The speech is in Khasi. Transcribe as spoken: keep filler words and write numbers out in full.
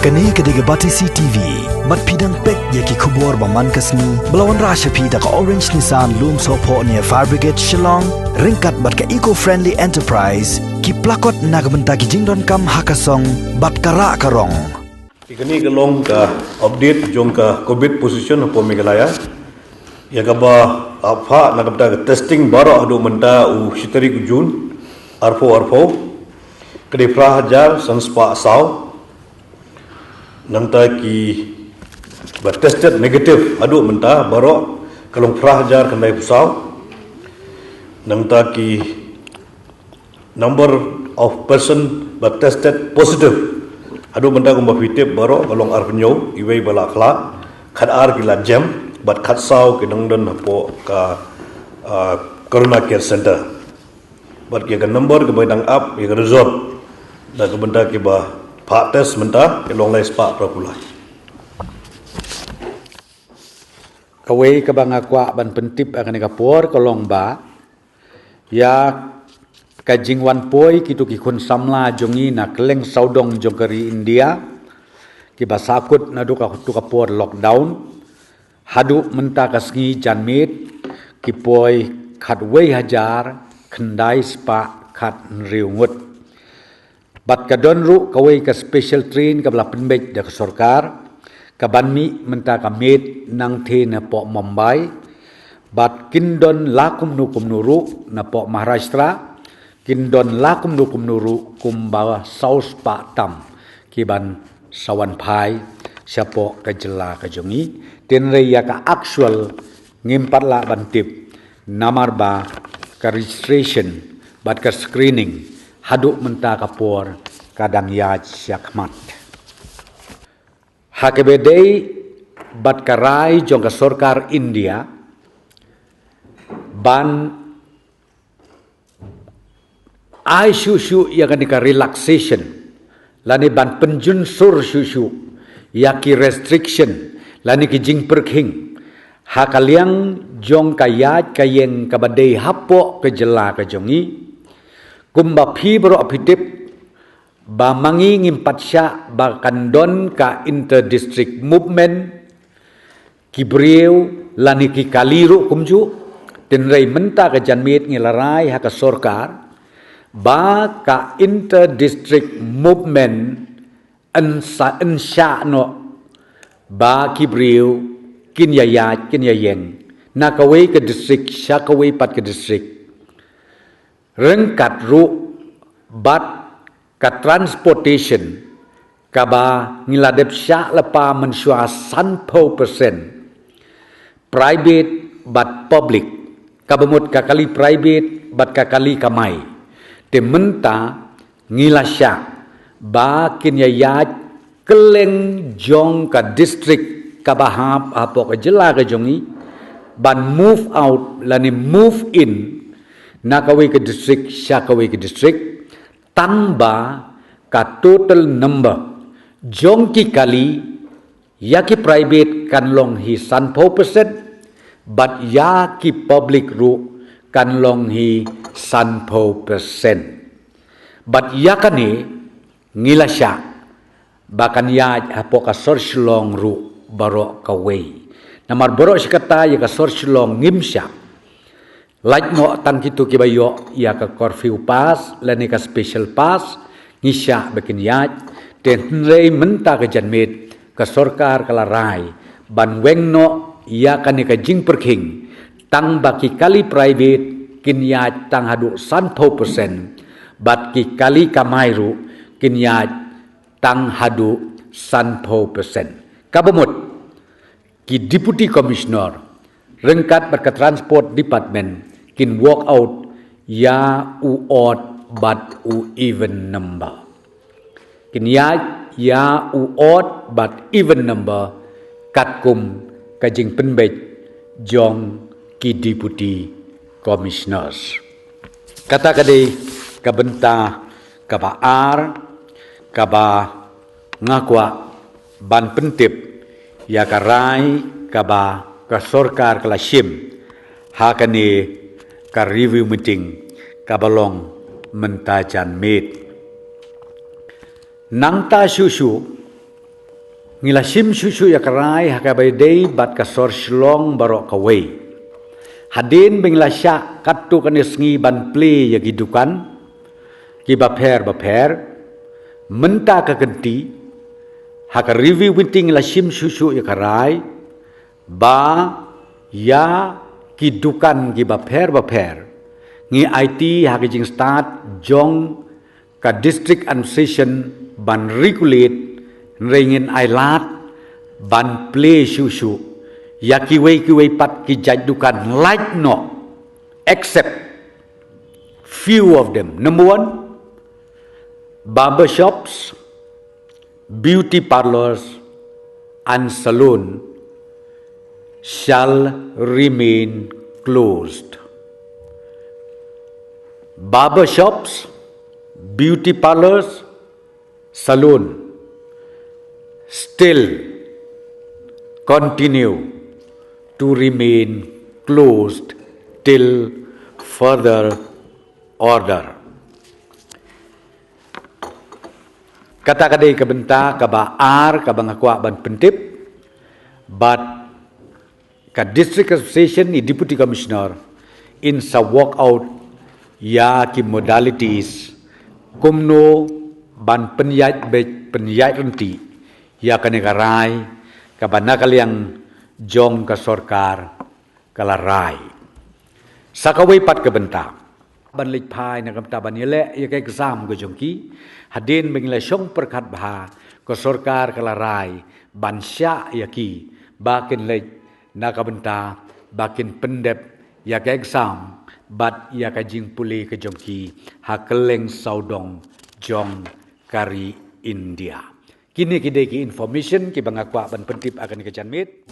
Kane ka dei ka Batesi T V. Bad phi dang peit ïa ki khubor ba man ka sngi ba la wanrah sha phi da ka Orange Nissan Lumsohphoh near Fire Brigade Shillong, ryngkat bad ka Eco Friendly Enterprise, ki plakot na ka bynta ki jingdonkam ha ka song bad ka rah ka rong. Kane ka long ka update jong ka covid position hapoh Meghalaya. Ïa kaba ap ha na ka bynta ka testing baroh haduh mynta u shi tarik u Jun arphew arphew, ka dei phra hajar san spah saw. Nangta kiba tested negative haduh mynta baroh ka long phra hajar khyndai phew saw. Nangta ki number of person ba tested positive haduh mynta kumba phi tip baroh ka long arphew hynñiew, iwei ba la khlad, khatar ki la jem bad khatsaw ki dang don hapoh ka, ah, Corona Care Center. Bad ïa ka number kaba dang ap ïa ka result na ka bynta kiba phah test mynta ka long lai spah phra phew lai. Kawei kaba nga kwah ban pyntip ha kane ka por ka long ba ïa ka jingwan poi kito ki khun samla jong ngi na kylleng sawdong jong ka ri India, kiba sahkut naduh kato ka por lockdown, haduh mynta ka sngi janmiet, ki poi khatwei hajar khyndai spah khathynriew ngut. Bad ka don ruh kawei ka special train kaba la pynbeit da ka sorkar, kaban mih mynta ka miet nangtei napoh Mumbai. Bad kin don la kumno kumno ruh napoh Maharashtra, kin don la kumno kumno ruh kumba saw spah tam kiban sa wan phai shapoh ka jylla ka jong ngi. Hynrei ïa ka actual ngim pat lah ban tip, namar ba ka registration bad ka screening haduh mynta ka por ka dang ïaid shakhmat. Ha kaba dei bad ka rai jong ka sorkar India ban ai shuh shuh ïa kane ka relaxation lane ban pynjunsur shuh shuh ïa ki restriction lane ki jingpyrkhing ha ka liang jong ka ïaid ka ïeng kaba dei hapoh ka jylla ka jong ngi. Kumba phi baroh phi tip ba ma ngi ngim pat shah ba kan don ka inter district movement, ki briew lane ki kali ruh kumjuh. Hynrei mynta ka janmiet ngi la rai ha ka sorkar ba ka inter district movement yn sa, yn shah noh ba ki briew kin ïa ïaid kin ïa ïeng na kawei ka district sha kawei pat ka district. Ryngkat ruh bad ka transportation kaba ngi la dep shah lypa mynshuwa sanphew percent, private bad public, kaba mut ka kali private bad ka kali kamai. Te mynta ngi la shah ba kin ïa ïaid kylleng jong ka district kaba hap hapoh ka jylla ka jong ngi ban move out lane move in na kawei ka district sha kawei ka district, tang ba ka total number jong ki kali ïa ki private kan long hi sanphew percent bad ïa ki public ruh kan long hi sanphew percent. Bad ïa kane ngi la shah ba kan ïaid hapoh ka sor Shillong ruh baroh kawei. Namar baroh shi katta ïa ka sor Shillong ngim shah. Lait noh tang kito kiba ïoh ïa ka curfew pass lane ka special pass ngi shah ba kin ïaid. Te hynrei mynta ka janmiet ka sorkar ka la rai ban weng noh ïa kane ka jingpyrkhing, tang ba ki kali private kin ïaid tang haduh sanphew percent bad ki kali kamai ruh kin ïaid tang haduh sanphew percent. Kaba mut ki Deputy Commissioner ryngkat bad ka Transport Department kin work out ïa u odd bad u even number. Kin ïaid ïa u odd bad even number katkum ka jingpynbeit jong ki Deputy Commissioners. Kata ka dei ka bynta kaba ar kaba nga kwah ban pyntip ïa ka rai kaba ka sorkar ka la shim ha kane ka review meeting kaba long mynta janmiet. Nangta shuh shuh Ngi la shim shuh shuh ïa ka rai ha kaba ïadei bad ka sor Shillong baroh kawei. Hadien ba ngi la shah katto katne sngi ban plie ïa ki dukan kiba pher ba pher, mynta ka kynti ha ka review meeting ngi la shim shuh shuh ïa ka rai ba ïa ki dukan kiba pher ba pher ngi aiti ha ka jingstad jong ka District Administration ban regulate, hynrei ngin ailad ban plie shuh shuh ïa kiwei kiwei pat ki jait dukan lait noh, except few of them. Number one, barber shops, beauty parlors and saloon shall remain closed. Barber shops, beauty parlors, saloon still continue to remain closed till further order. Kata ka dei ka bynta kaba ar kaba nga kwah ban pyntip bad ka District Association, i Deputy Commissioner, in sa work out ïa ki modalities kumno ban pynïaid beit pynïaid ryntih ïa kane ka rai kaba na ka liang jong ka sorkar ka la rai. Sa kawei pat ka bynta ban leit phai na ka bynta ban ïaleh ïa ka exam ka jong ki, hadien ba ngi la shong pyrkhat bha, ka sorkar ka la rai ban shah ïa ki ba kin leit na ka bynta ba kin pyndep ïa ka exam bad ïa ka jingpule ka jong ki ha kylleng sawdong jong ka ri India. Kine ki dei ki information kiba nga kwah ban pyntip ha kane ka janmiet.